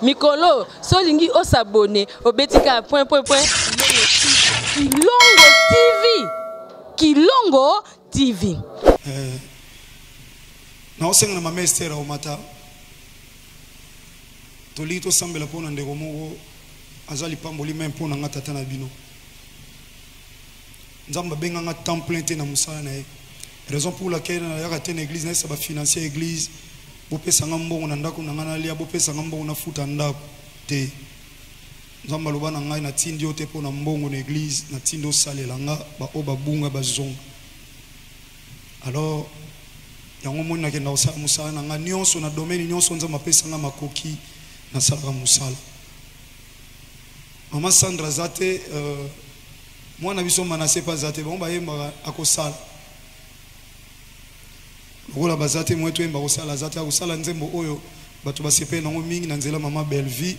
Mikolo so olingi o s'abonner obeti kaka point point point Kilongo TV Kilongo TV. Eh, naosenga na mama Esther aomata tolingi tosambela mpo na ndeko moko aza lipamboli meme mpo na nga tata na bino. Nzambe abenga nga temps plein te na mosala na ye. Raison pour laquelle nayaka te na église nayesa ba financier église bopesa nga mbongo na ndako na nga nalia, bopesa nga mbongo nafuta ndako te. Nzambe aloba na ngai natindi yo te mpo na mbongo na église, natindi osalela nga baoyo babunga bazonga. Alors yango moni nakenda kosala mosala na nga nyonso na domaine nyonso Nzambe apesa nga makoki nasalaka mosala. Mama Sandra aza te, mwana biso Manasse pe aza te, bango bayembaka akosala lokola baza te, moye toyemba akosala aza te, akosala nzembo oyo bato basepeli nango mingi na nzela mama Bellevue.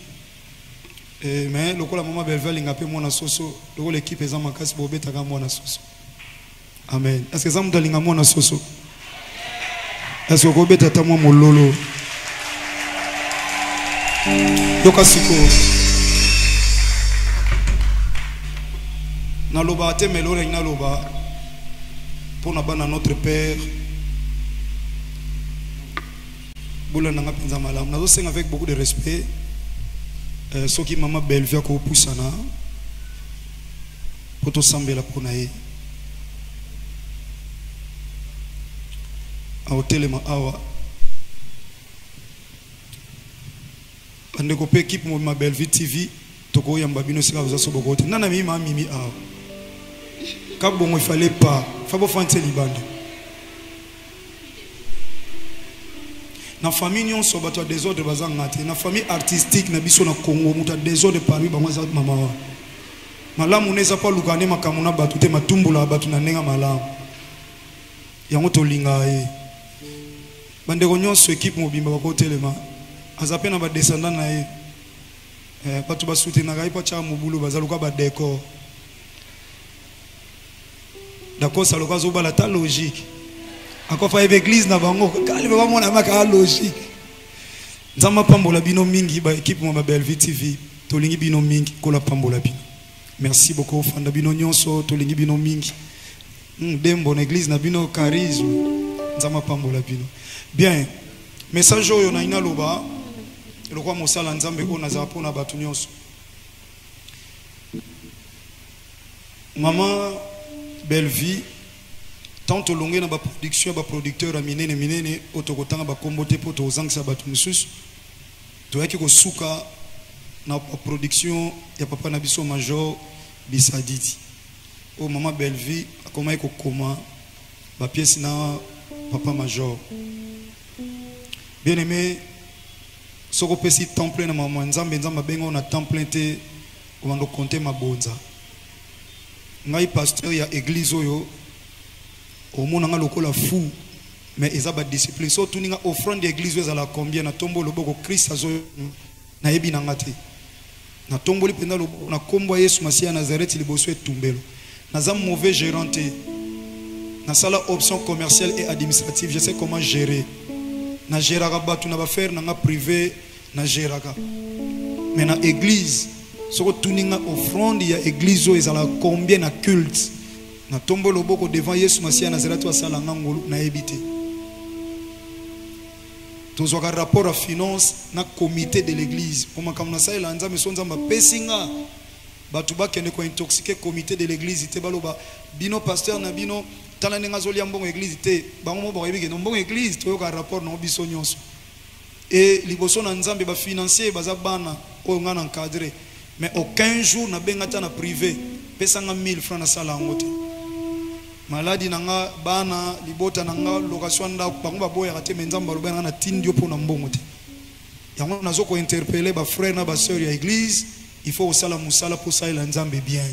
Mais lokola mama Bellevue alinga pe mwana soso, lokola équipe eza makasi bobetaka mwana soso. Amen. Est-ce que eza moto alinga mwana soso? Est-ce que okobeta ata mwa mololo? Yoka sikoyo. Nalobaka te, mais lelo naloba mpo na bana notre père. Bolanda nga mpenza malamu. Nazosenga avec beaucoup de respect. Soki mama Bellevue akopusana mpo tosambela mpo na ye. Aotelema awa. Bandeko mpe équipe mobima Bellevue TV tokoyamba bino esika boza so boko te. Nana mimi ma mimi awa. Kabongo il fallait pas. Fa bofandisa libanda. Na famille nyonso bato ya désordre bazanga te. Na famille artistique na biso na Congo moto ya désordre parmi bango aza mama wana. Malamu nde eza po aluka nde makambo na bato te, matumbola bato na ndenge malamu. Yango tolingaka ye. Bandeko nyonso équipe mobimba bakotelema. Aza pe na ba descendants na ye. Bato basoutenaka ye po atyaka mobulu, baza lokola ba décor. Dakosa lokola azobala ta logique. Akofa ye église na bango, kali ba mona maka logique. Nzambe apambola bino mingi ba équipe mwa ba Bellevue TV. Tolingi bino mingi, kola pambola bino. Merci beaucoup fanda bino nyonso, tolingi bino mingi. Dembo na église na bino charisme. Nzambe apambola bino. Bien, message oyo na ina loba lokwa mosala Nzambe oyo nazala pona bato nyonso. Maman Bellevue, tant tolonge na ba production ba producteur ya minene minene oyo tokotanga ba kombo te po tozangisa bato mosusu, toyaki kosuka na ba production ya papa na biso Major Bisadidi oyo maman Bellevue akomaki kokoma ba pièces na papa Major. Bien aimé, soko opesi temps plein na maman Nzambe, Nzambe abenga na temps plein te obanda compter mabonza. Ngai pasteur ya église oyo omona nga lokola fou, mais eza ba discipline. So otuni nga offrande ya église oyo ezala combien, na tombo loboko Christ azo nayebi na nga te. Na tomboli mpenza loboko na kombo ya Yesu Masiya ya Nazareth liboso etumbelo. Naza mauvais gérant te. Nasala option commerciale et administrative, je sais comment gérer. Na géraka bato na ba faire na nga privé, na géraka. Mais na église, soko otuni nga offrande ya église oyo ezala combien na culte, na tombo loboko devant Yesu Masiya ya Nazareth oyo asala nga ngolu, nayebi te. Tozwaka rapport ya finance na comité de l'église. Po makambo nasalela Nzambe, so Nzambe apesi nga bato bakende ko intoxiquer comité de l'église te, baloba bino pasteur na bino tala ndenge azolia mbongo église te, bango moko bakoyebi ke mbongo église toyoka rapport na biso nyonso. Et liboso na Nzambe ba financier baza bana oyo nga na encadré, mais aucun jour na benga ta na privé pesa nga 1000 francs na sala yango te. Maladi na nga bana libota na nga location ndako bango baboyaka te, mais Nzambe aloba nga na tindi yo pona mbongo te. Yango nazo ko interpeller ba frères na ba sœurs ya église, il faut kosala mosala po salela Nzambe bien.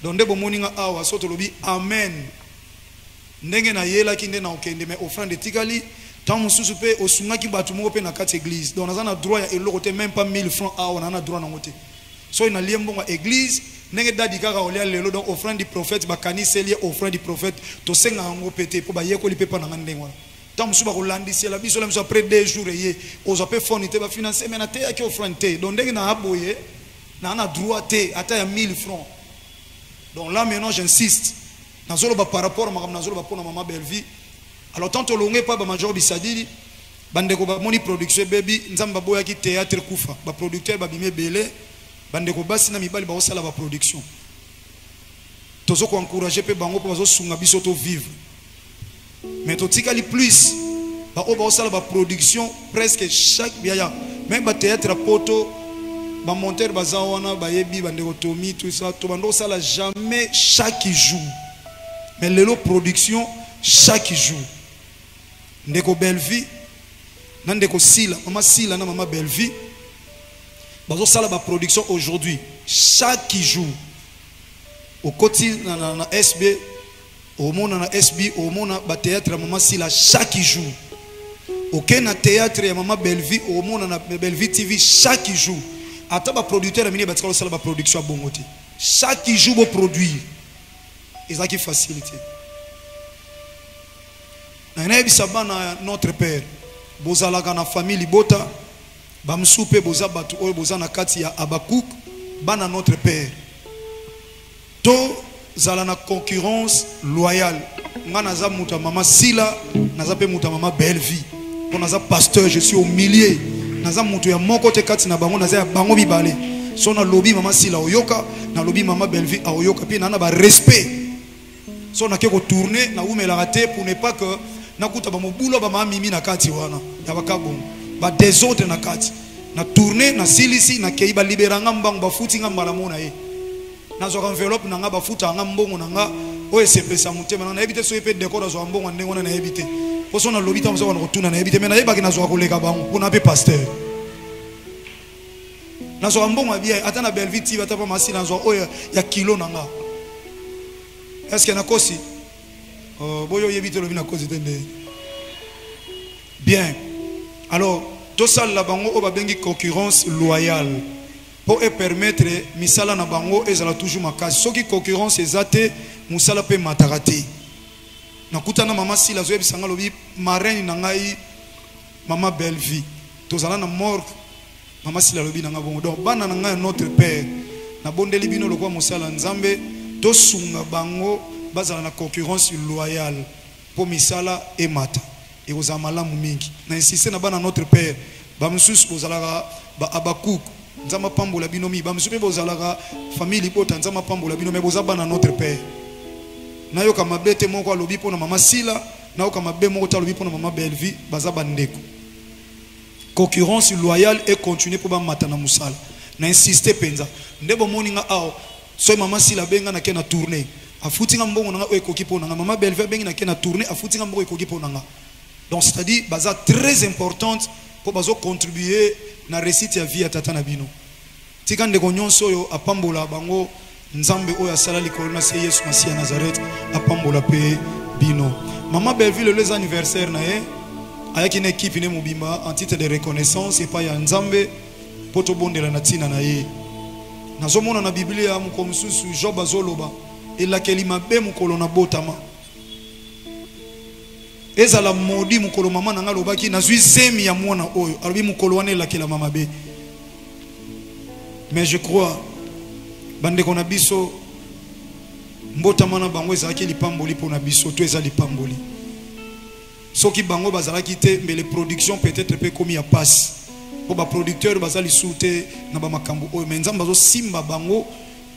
Donc nde bomoni nga awa so tolobi amen. Ndenge nayelaki nde na okende, mais offrande etikali. Tant mosusu pe osungaki bato moko pe na kati église. Donc naza na droit ya eloko te, même pas 1000 francs awa na droit nango te. Soki nalie mbongo ya église, ndenge dadi kaka olia lelo, donc offrande du prophète, bakaniseli ye offrande du prophète, tosenga yango pe te po bayekoli pe pa na nga ndenge wana. Ntango mosusu bakolandisela biso la biso après 2 jours eye ozwa mpe foni te bafinanse me nateyaki offrande te. Donc ndenge na aboye na na droit te ata ya 1000 francs. Donc là maintenant j'insiste, nazoloba par rapport makambo nazoloba mpona mama Bellevue. Alors tant tolonge epai bamajor bisadili, bandeko bamoni production ebebi. Nzambe baboyaki théâtre kufa, baproducteur babimi ebele, bandeko basi na mibali baosala baproduction. Tozo koencourage mpe bango mpo bazosunga biso to vivre, mais totikali plus baoyo baosala baproduction presque chaque biaya, même bathéâtre ya poto, bamonteur baza wana, bayebi bandeko tomi, tout ça. Tobanda osala jamais chaque jour, mais lelo production chaque jour. Ndeko Bellevue na ndeko Sila, mama Sila na mama Bellevue bazosala baproduction aujourd'hui chaque jour. Okoti na SB, omona na SB, omona bathéâtre ya mama Sila chaque jour. Oke na théâtre ya mama Bellevue, omona na Bellevue TV chaque jour. Ata baproducteur ya mini batikala kosala baproduction ya bongo te. Chaque jour boproduire ezalaki facilité. Na nayebisa bana ya notre père, bozalaka na famille libota, bamosusu mpe boza bato oyo boza na kati ya Abakuk. Bana notre père, tozala na concurrence loyale. Nga naza moto ya mama Sila, naza mpe moto ya mama Bellevue, mpo naza pasteur, je suis au milieu. Naza moto ya moko te kati na bango, naza ya bango mibale. So nalobi mama Sila oyoka, nalobi mama Bellevue aoyoka, mpe naa na barespect. So nake kotourne, nawumelaka te pour ne pas que nakuta bamobulu bamama mimi na kati wana ya bakabongo, badésordre na kati. Na tourne, nasilisi, nakei, balibera nga mbango, bafuti nga mbala mo na ye, nazwaka enveloppe na nga, bafutaka nga mbongo na nga oyo esepelisa motema na nga. Nayebi te soki mpe décor azwaka mbongo ya ndenge wana, nayebi te. Mpo so nalobi ntango mosusu bana kotuna, nayebi te, me nayebaki nazwaka koleka bango mpona mpe pasteur. Nazwaka mbongo ya bien ata na Bellevue TV, ata mpa masila, nazwaka oyo ya kilo na nga. Est ce que nakosi? Oh, boyo oyebi te, olobi nakosi te nde bien. Alors tosalela bango oyo babengi concurrence loyale mpo epermettre misala na bango ezala toujours makasi. Soki concurrence eza te, mosala mpe emataka te. Nakutana mama Sila, azoyebisa nga, alobi marraine na ngai mama Bellevue, tozala na morgue. Mama Sila alobi na nga bongo. Donc bana na ngai ya notre père, nabondeli bino lokola mosala ya Nzambe, tosunga bango bazala na concurrence loyale mpo misala emata, ekozala malamu mingi. Na insiste na bana notre père, bamosusu bozalaka ba Abakuk, Nzambe apambola bino mingi. Bamosusu mpe bozalaka famille libota, Nzambe apambola bino, me boza bana notre père. Nayoka mabe te moko alobi mpo na mama Sila, nayoka mabe moko te alobi mpo na mama Bellevue. Baza bandeko. Concurrence loyale et continue mpo bamata na mosala. Na insiste mpenza nde bomoni nga awa. Soki mama Sila abenga, nake na tourne, afuti nga mbongo na nga oyo ekoki mpo na nga. Mama Bellevue abengi, nake na tourne, afuti nga mbongo ekoki mpo na nga. Donc c'est-à-dire baza très importante mpo bazocontribue na réussite ya vie ya tata na bino. Tika ndeko nyonso oyo apambola bango. Nzambe oyo asala likolo na se, Yesu Masiya ya Nazareth, apambola mpe bino. Mama Bellevue, lelo eza anniversaire na ye, ayaki na ekipe ne mobimba en titre de reconnaissance epai ya Nzambe mpo tobondela na ntina na ye. Nazomona na Biblia mokolo mosusu Job azoloba elakeli mabe mokolo na botama ezala modi. Mokolo mama na ngai alobaki nazwi zemi ya mwana oyo, alobi mokolo wana elakelama mabe. Mais je crois bandeko na biso, mbotama na bango ezalaki lipamboli mpo na biso to eza lipamboli. Soki bango bazalaki te, mbele production peut-être mpe ekomi ya pasi, mpo baproducteur baza lisusu te na bamakambo oyo. Mais Nzambe azosimba bango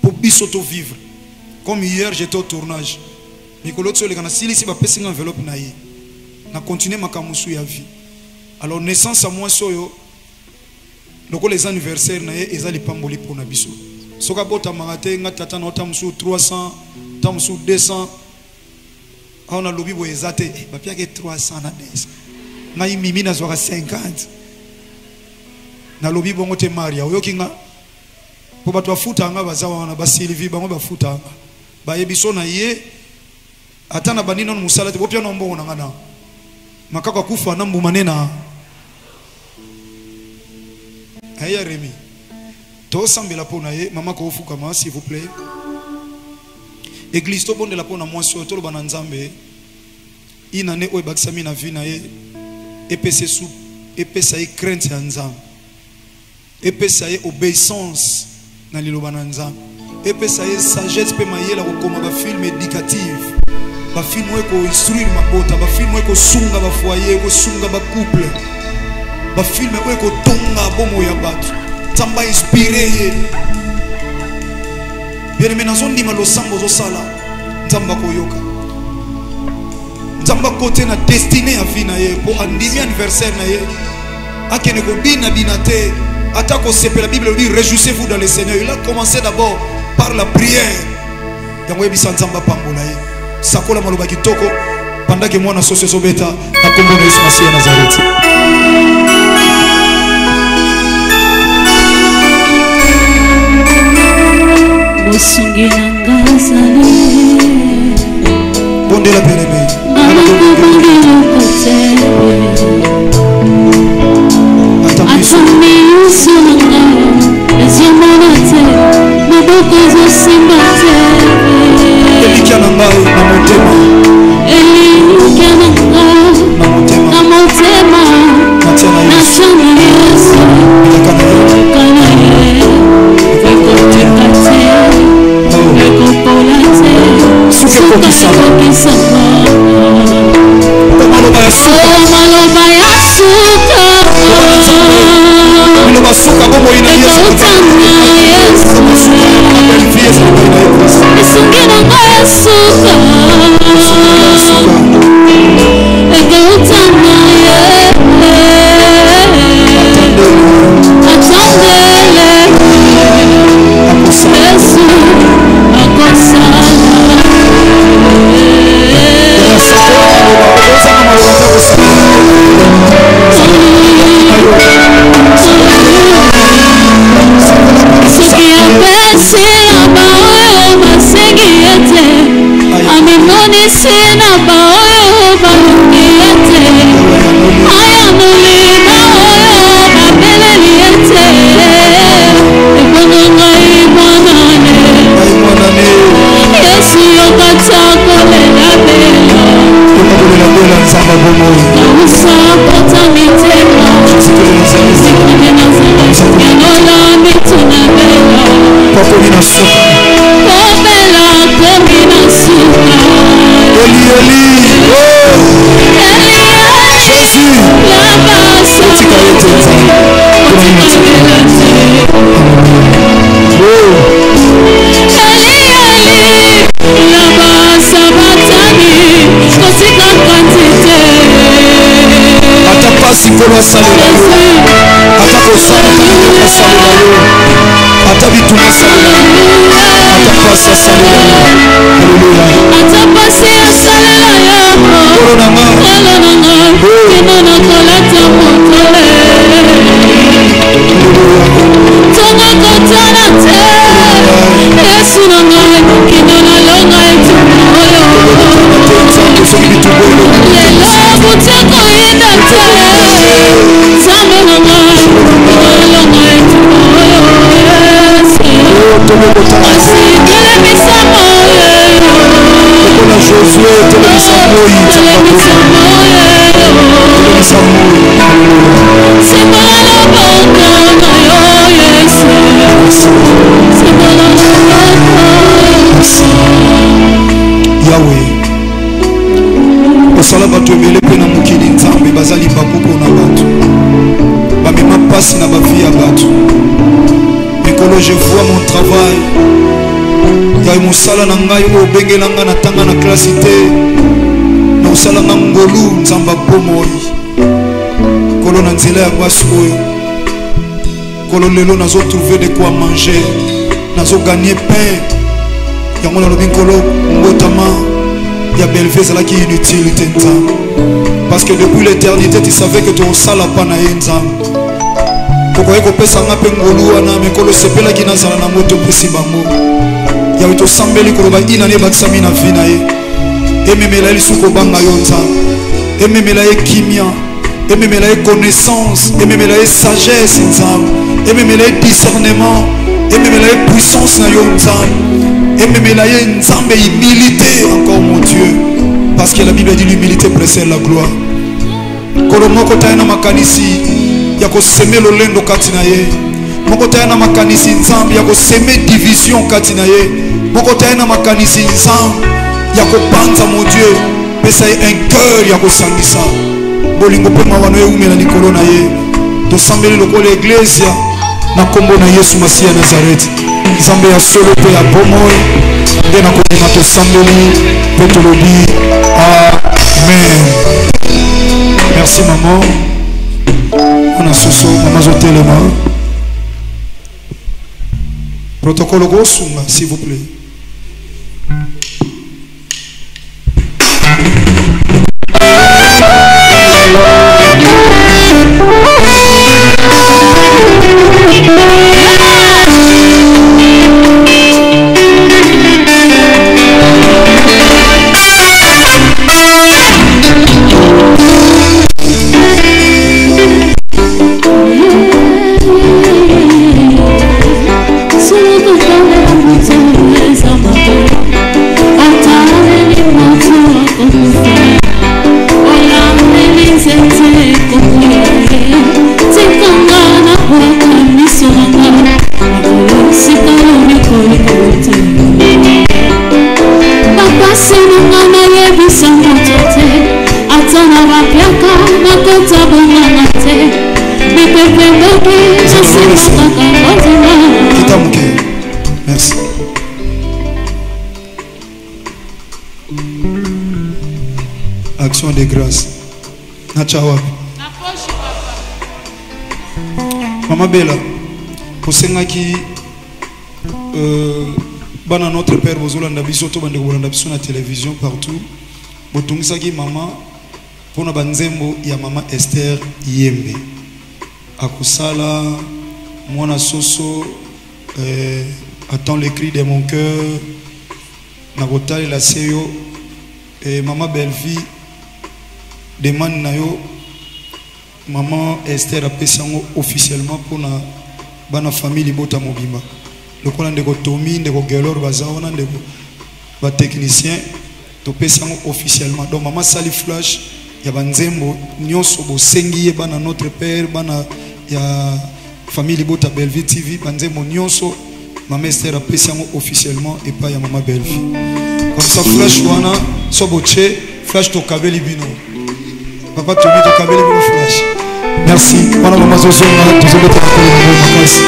mpo biso to vivre. Comme hier j'étais au tournage, mikolo ti oleka, nasilisi, bapesi nga enveloppe na ye, na continue makambo mosusu ya vie. Alors naissance ya mwasi oyo, lokola eza anniversaire na ye, eza lipamboli mpo na biso. Soki abotamaka te, nga tata na ota mosusu 300, ta mosusu 200. Awa nalobi boye eza te. Eh, bapiaki 300 na 200, ngai mimi nazwaka 50. Nalobi bongo te. Maria, oyoki nga? Mpo bato bafutaka nga baza wana, basylvie, bango bafutaka nga, bayebi so na ye. Ata na bandi nano mosala te, bopia na mbongo na nga na makako akufa na mbuma ne na aye ya Remi. Tosambela mpo na ye. Mama koofukama, s'il vous plaît. Église, tobondela mpo na mwasi oyo. Toloba na Nzambe. Une année oyo ebakisami na vie na ye epesa su epesa ye crainte ya Nzambe, epesa ye obéissance na liloba na Nzambe, epesa ye sagesse mpe mayele ya kokoma bafilme éducative, bafilme oyo ekoinstruire mabota, bafilme oyo ekosunga bafoyer, ekosunga bacouple, bafilme oyo ekotonga bomoi ya bato. Nzambe ainspire ye. Bien-aimé, nazondima losambo ozosala, Nzambe akoyoka. Nzambe akote na destinée ya vie na ye mpo andimi anniversaire na ye, akende kobina bina te, ata kosepela. Bible elobi: réjouissez-vous dans le Seigneur. Il a commencé d'abord par la prière. Yango yebisa Nzambe apambola ye, sakola maloba kitoko pendant que mwana soso ezobeta na kombo na Yesu Masiya Nazareti. Mosungi na nga azali. Bondela, bien-aimé. Nalokobangela te. Ata miso. Ata miso na nga ezomona te, maboko ezosimba te. Elikya na ngai na motema. Elikya na nga na motema. Na motema. Natia na Yesu. Natia na Yesu. Elaka na ye. Elaka na ye ekotika te, ekopola te. Suka ekokisama. Ekokisama. Po maloba ya suka. O maloba ya suka. Liloba suka bomoi na Yesu. Ekouta na Yesu. Belle vie ezali bomoi na ye Kristo. Esungi na ngai ya suka. Suka. Ekouta na ye. Atandele. Atandele. Akosala. Yesu akosala. Sakola maloba, ozanga maloba te, kosala. Soki apesi na baoyo basengi ye te, amimonisi na baoyo baluki ye te, ayanoli na oyo babeleli ye te, ebongo ngai mwanane. Ngai mwanane. Yesu, yokata kolela bela. Toka kolela bela Nzambe bomoi. Kausa pota mitema. Jésus de Nazareth. Yanola mituna bela. Pakomi na suka. Kobela komi na suka. Eli, Eli, oh, Jésus. Otika ye te, Nzambe. Otika te. Oh. Eli, Eli, lama sabatani, kotika kanti te. Ata pasi, Nkolo asalela yo. Ata kosala asalela yo, ata bituma asalela yo, ata pasi asalela yo. Alleluya. Ata pasi asalela yo. Nkolo na nga. Nkolo na nga, kino nakolata motole. Alleluya. Ntongo kotala te, Yesu na ngai, kino nalonga etumba oyo. Te, Nzambe, soki bitumba elobi. Lelo butia koyinda te, Nzambe na ngai, kino nalonga etumba oyo, Yesu. Tobe kotala. Kasi telemisa moyo. Lokola Josue, telemisa moi. Telemisa moyo. Telemisa moi. Simbola loboko na yo, Yesu. Simbola loboko. Yawe, osala bato ebele mpe na mokili. Nzambe, baza libaku mpona bato, bamema mpasi na bavie ya bato. Mikolo je vois mon travail, yawe, mosala na ngai oyo obengela ngai, natanga na klasi te, na osala nga ngolu. Nzambe abomoi, Nkolo, na nzela ya basi oyo. Nkolo, lelo nazotrouve de quoi manger, nazogagner pain. Yango nalobi, Nkolo, mbotama ya Bellevue ezalaki inutile te, Nzambe, parce que depuis l'éternité tu savais que tokosala mpa na ye. Nzambe, tokoki kopesa nga mpe ngolu wana, mais Nkolo, sepelaki nazala nango, topesi bango. Yawe, tosambeli koloba inani ebakisami na vie na ye, ememela ye lisusu kobanga yo, Nzambe, ememela ye kimia, ememela ye connaissance, ememela ye sagesse, Nzambe, ememela ye discernement, ememela ye puissance na yo, Nzambe, ememela ye, Nzambe, humilité encore, mon Dieu. Parce que la Bible dit l'humilité précède la gloire. Nkolo moko taya na makanisi ya koseme lolendo kati na ye. Moko taya na makanisi Nzambe ya koseme division kati na ye. Moko taya na makanisi Nzambe ya kopanza mon Dieu. Pesa ye un cœur ya kosangisa. Bolingo mpe mawa na yo ewumela likolo na ye. Tosambeli lokola eglesia na nkombo na Yesu Masiya ya Nazareth. Nzambe ya solo mpe ya bomoi nde na kondima tosambeli mpe tolobi amen. Merci maman. Mwana soso mama azotelema. Protocole okosunga s'il vous plaît. Kita moke. Merci. Action de grâce. Nacha wapi? Mama Bella, osengaki bana notre père bozolanda biso to bandeko bolanda biso na télévision partout botungisaki mama mpona banzembo ya mama Esther Yembe akosala mwana soso attends le cri de mon cœur nakotalela se yo mama Bellevie demande na yo maman Esther apesi yango officiellement mpona bana famille libota mobimba lokola ndeko Tommy ndeko Gelor baza wana ndeko ba technicien topesi yango officiellement. Donc mama sali flash ya banzembo nyonso bosengi ye bana notre père bana ya famille libota Bellevue TV banzembo nyonso mama Esther apesi yango officiellement epai ya mama Bellevue. Comme ça flash wana so botie flash tokabeli bino papa Tommy tokabeli bino flash. Merci wana mama zozonga tozobeta makolo na yango makasi.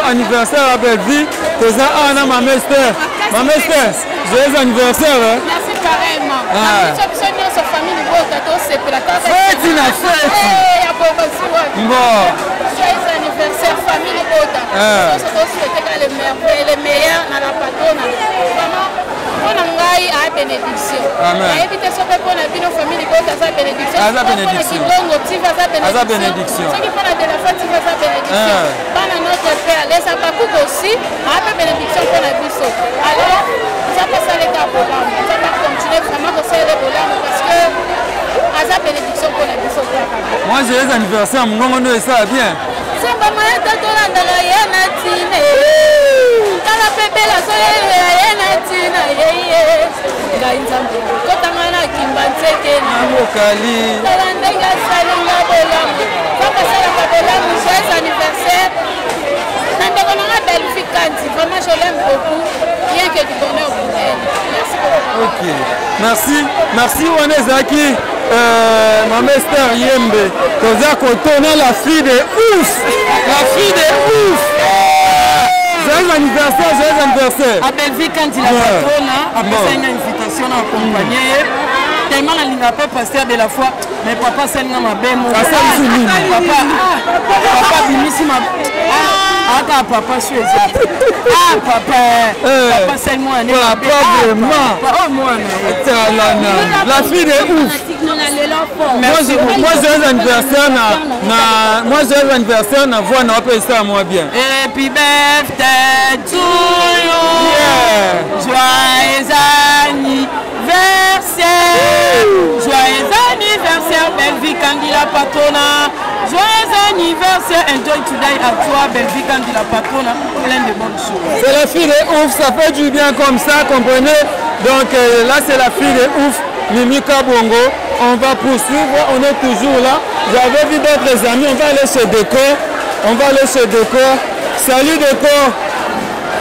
Anniversaire à Bellevue, toza awa na Mama Esther. Mama Esther, joyeux anniversaire. Hein? Merci pareillement. Ah. Fête na fête. Bon. Joyeux anniversaire famille Libota. Le meilleur na la patronne. Vraiment mpona ngai a bénédiction. Nayebi te soki mpona bino famille Libota aza bénédiction. Aza bénédiction. Kilongo TV aza bénédiction. Soki mpona de la foi TV aza bénédiction. Bana notre père les Abakouk aussi a pe bénédiction mpona biso. Alors nzambe asaleka bolamu. Nzambe acontinue vraiment kosalela bolamu parce que aza bénédiction mpona biso kaka. Moi joyeux anniversaire mongongo ndo esala bien. Nzambe mayata tolandaka ye na ntina tala mpe bela azoyelela ye na ntina yeye ngai nzambe kotanga na kimba nzeke na mokali tala ndenge asalinga bolamu nzambe asalaka bolamu joyeux anniversaire na ndeko na nga Bellevue Kanti vraiment je l'aime beaucoup rien que du bonheur pour elle merci beaucoup ok merci merci wana ezalaki euh, mama Esther Yembe toza kotona la fille de ouf la fille de ouf joyeux anniversaire joyeux anniversaire à Bellevue Kanti la patrona apesaki nga invitation na accompagner ye tellement nalinga mpe pasteur de la foi mais papa asali nga mabe mokopapa papa abimisi aka papa so eza ah papa eh. papa asali mwana papa vraiment oh mwana talana la fille de ouf moi joyeux anniversaire na na moi joyeux anniversaire na voix na wape esala moi bien happy birthday to you yeah. joyeux anniversaire Joyeux anniversaire, Bellevue Kandila Patrona. Joyeux anniversaire, enjoy today à toi, Bellevue Kandila Patrona. Plein de bonnes choses. C'est la fille de ouf, ça fait du bien comme ça, comprenez Donc euh, là, c'est la fille de ouf, Mimi Kabongo. On va poursuivre, on est toujours là. J'avais vu d'autres amis, on va aller chez Décor. On va aller chez Décor. Salut Décor.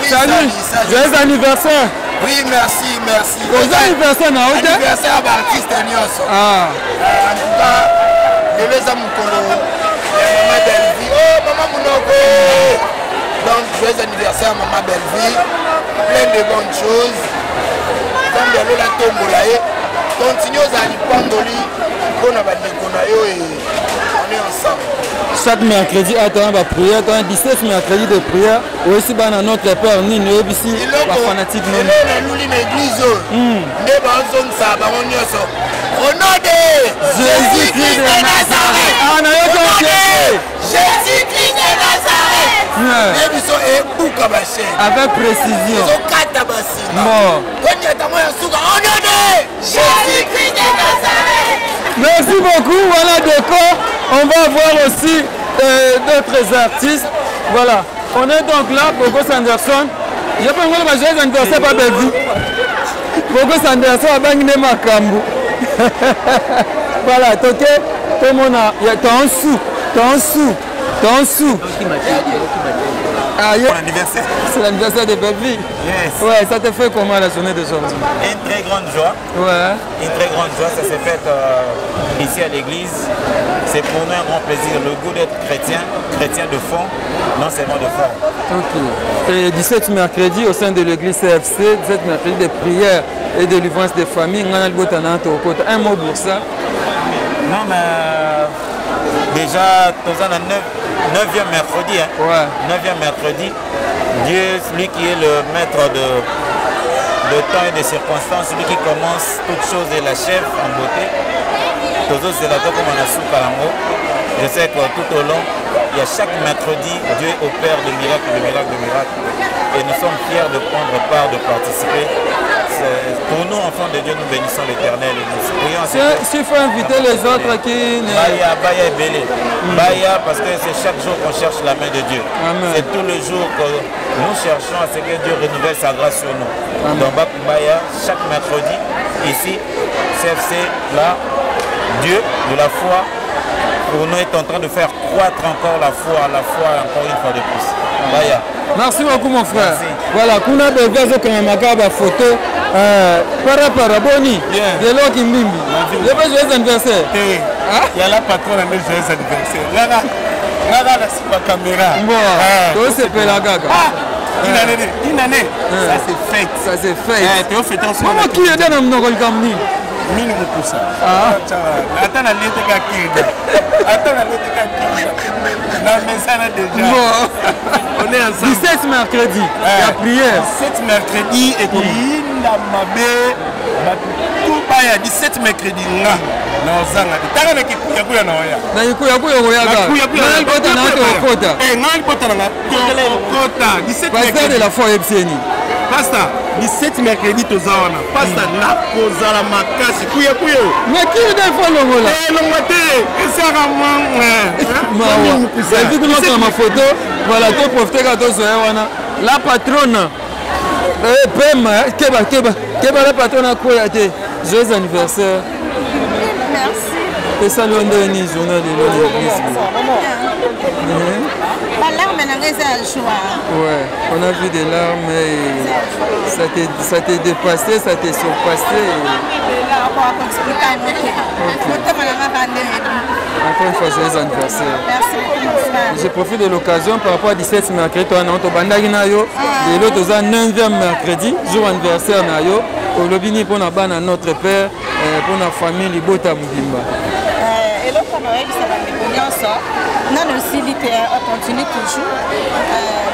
Oui, salut. salut. Joyeux anniversaire. Oui, merci, merci. Oza anniversaire na yo te? Anniversaire ya baartiste nyonso. Ah. Euh, en tout cas, lelo eza mokolo ya mama Bellevue. Oh, mama Munoko. Donc, joyeux anniversaire mama Bellevue. Plein de bonnes choses. Nzambe alola tombola ye. Continue ozala lipamboli mpo na bandeko na yo e on est ensemble. Chaque mercredi atana ba prière, tana 17 mercredi de prière. oyebisi bana notre père nini oyebisi bafanatike nini naluli na église oyo hmm. nde bazongisa bango nyonso au nom de jésus christ de nazareth ah, nayoki jésus christ de nazareth nde biso ebuka bachaine avec précision ezokata basinga tonyata ngo ya suka au nom de jésus christ de nazareth merci beaucoup voilà décor on va voir aussi euh, d'autres artistes voilà On est donc là, Bogos Anderson. Je peux vous dire joyeux anniversaire pas Bellevue. Bogos Anderson abangi nde makambo. Voilà, toke tomona ya ton sou, ton sou, ton sou. Ah, yeah. anniversaire. C'est l'anniversaire de Bellevue. Yes. Ouais, ça te fait comment la journée d'aujourd'hui Une très grande joie. Ouais. Une très grande joie, ça s'est fait euh, ici à l'église. C'est pour nous un grand plaisir, le goût d'être chrétien, chrétien de fond, non seulement de fond. Ok. Et 17 mercredi au sein de l'église CFC, 17 mercredi de prière et de délivrance des familles. Un mot pour ça. Non, mais euh, déjà, dans le 9e mercredi, hein, ouais. 9e mercredi, Dieu, lui qui est le maître de, de temps et de circonstances, celui qui commence toute chose et l'achève en beauté. tozozela tokoma na suka yango je sais que tout au long il y a chaque mercredi Dieu opère de miracles de miracles de miracles et nous sommes fiers de prendre part de participer pour nous enfants de Dieu nous bénissons l'éternel et nous prions s'il faut inviter les autres qui Baya Baya ebele Baya parce que c'est chaque jour qu'on cherche la main de Dieu c'est tout le jour que nous cherchons à ce que Dieu renouvelle sa grâce sur nous Amen. Donc Baya chaque mercredi ici CFC là Dieu de la foi pour nous est en train de faire croître encore la foi, la foi encore une fois de plus. Baya. Merci beaucoup mon frère. Merci. Voilà, kuna bebe azokanga maka ba photo euh, para para boni. Lelo kimbimbi. Lelo joyeux anniversaire. Eh. Ah? Ya la patronne na joyeux anniversaire. Ngaka ngaka na sima caméra. Bon, eh. tosepela kaka. Ah! Une année, une année. Eh. Ça c'est fête. Ça c'est fête. Eh, tu fête ensemble. Maman qui est dans mnoko likambo nini? Mini mokusa. Ah. Ata na lete ka kirda. Ata na lete ka kirda. Na mesana déjà. Bon. On est ensemble. 17 mercredi. Eh. La prière. 17 mercredi ekoyinda mabe bato tout baya 17 mercredi nga na ozanga te tanga na kikuyakuya na oya na kikuyakuya okoyaka nga libota na tokokota eh, nga libota na nga tokokota 17 pasteur de la foi oyebisi ye nini pasteur 17 mercredi toza wana pasta nakozala makasi kuya kuya mais kiri nde fo longola elongwa te esaka mawa kuna okanga mafoto voilà to profite kaka tozwa ye wana la patrona eh, pema eh, keba keba keba la patrona akwea te joyeux anniversaire. Merci. Esali yo ndenge nini journée lelo na église? Balarme na ngai eza ya joie. Ouais, on a vu des larmes et ça t'est dépassé, ça t'est surpassé. Encore une fois, joyeux anniversaire. Merci beaucoup. Je profite de l'occasion par rapport à 17 mercredi, toi, non, tobandaki na yo, lelo toza 9e mercredi, jour anniversaire na yo, olobi nini mpona bana notre père, mpona famille libota mobimba? Eloko nayebisa bandeko nyonso, nano esili te, on continue toujours.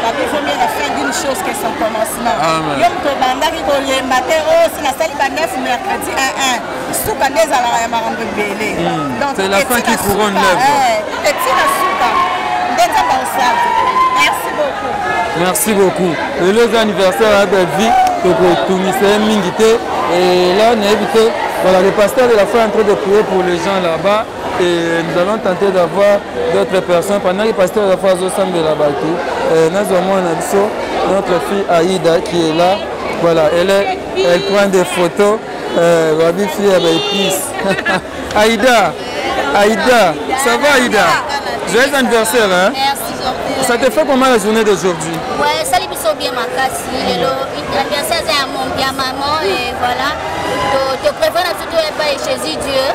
Babi vaut mieux la fin d'une chose que son commencement. Yo moto obandaki kolemba te, oyo si nasali ba 9 mercredi 1 1, suka nde ezalaka ya makambo ebele. Donc c'est la fin qui couronne l'œuvre. Etina suka nde Nzambe akosala. Merci beaucoup. Merci beaucoup. Lelo eza anniversaire ya Bellevue, tokotungisa ye mingi te. Et là nayebi te, voilà, le pasteur de la foi est en train de prier pour les gens là-bas et nous allons tenter d'avoir d'autres personnes pendant que le pasteur de la foi azosambela bato. Nazwa mwana biso, notre fille Aïda qui est là. Voilà, elle prend des photos. Babi fille ya baépice. Aïda, Aïda, ça va Aïda? Joyeux anniversaire, hein? Merci, Jordan. Ça te fait comment la journée d'aujourd'hui? Ouais, ça biso bien makasi. Lelo anniversaire ya mon ya maman et voilà. To to préfère na surtout pas Jésus Dieu.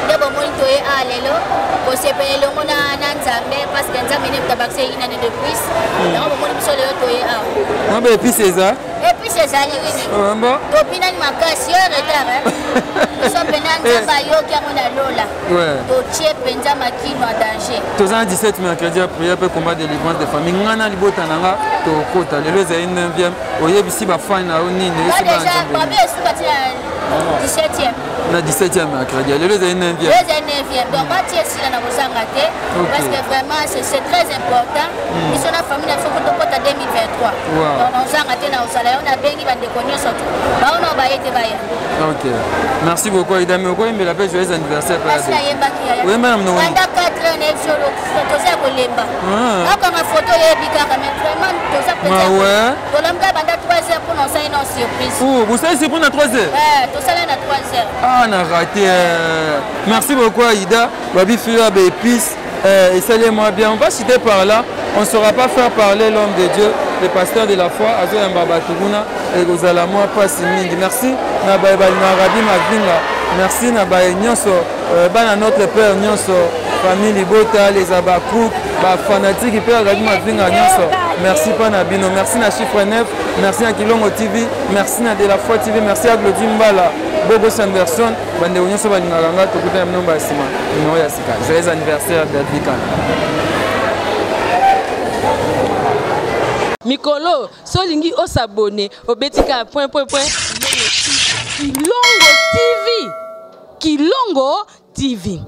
Nde bomoni to ye a lelo. Ko sepele longo na na Nzambe parce que Nzambe ne tabakse une année de plus. Donc bomoni biso lelo to ye a. Non ba épices eza? Épices ezali oui. Oh, bon. Topinani makasi yo retard hein. Biso mpenza Nzambe ayoki yango na lola. Totie mpenza makino en danger. Toza na 17 mercredi ya prière mpe combat délivrance de famille. Ngai na libota na nga tokota lelo ezali 9e. Oyebisi bafani na yo nini? Oyebisi bana Nzambe nini? Esuka ti na 17e. Na 17e mercredi lelo ezali 9e. Lelo ezali 9e. Donc batie esila na kozanga te parce que vraiment c'est très important. Biso na famille na biso po tokota 2023. Donc nazanga te na kozala yo, nabengi bandeko nyonso tu baona baye te baya. Ok. Merci beaucoup Aïda. Mais okoyembela mpe joyeux anniversaire mpe Kasi nayembaki yaya. Oyemba na monoko nini? Banda 4 heures nayebi so toza ya kolemba. Nakanga photo oyebi kaka, mais vraiment toza mpenza Ah ouais? Tolamuka banda 3 heures mpona osali na surprise. Oh, bosali surprise na 3 heures? Eh, tosala na 3 heures. Ah, na raté. Merci beaucoup Aïda. Babi Fila ba épices. Esali moi bien. On va citer par là. On ne saura pas faire parler l'homme de Dieu, le pasteur de la foi, Azoyamba Baturuna, et kozala mwa pasi mingi. Merci na baye balingaka Rabi Mavinga. Merci na baye nyonso, bana notre père nyonso, famille Libota, les Abakouk, ba fanatique père Rabi Mavinga nyonso. Merci pa na bino. Merci na chiffre 9, merci na Kilongo TV, merci na De La Foi TV, merci à Glody Mbala, Bobo Sanderson, bandeko nyonso balingaka nga, tokutana bino mbala nsima. Numéro ya sika. Joyeux anniversaire David. Mikolo, solingi osabone, obetika point point point. Kilongo TV. Kilongo TV.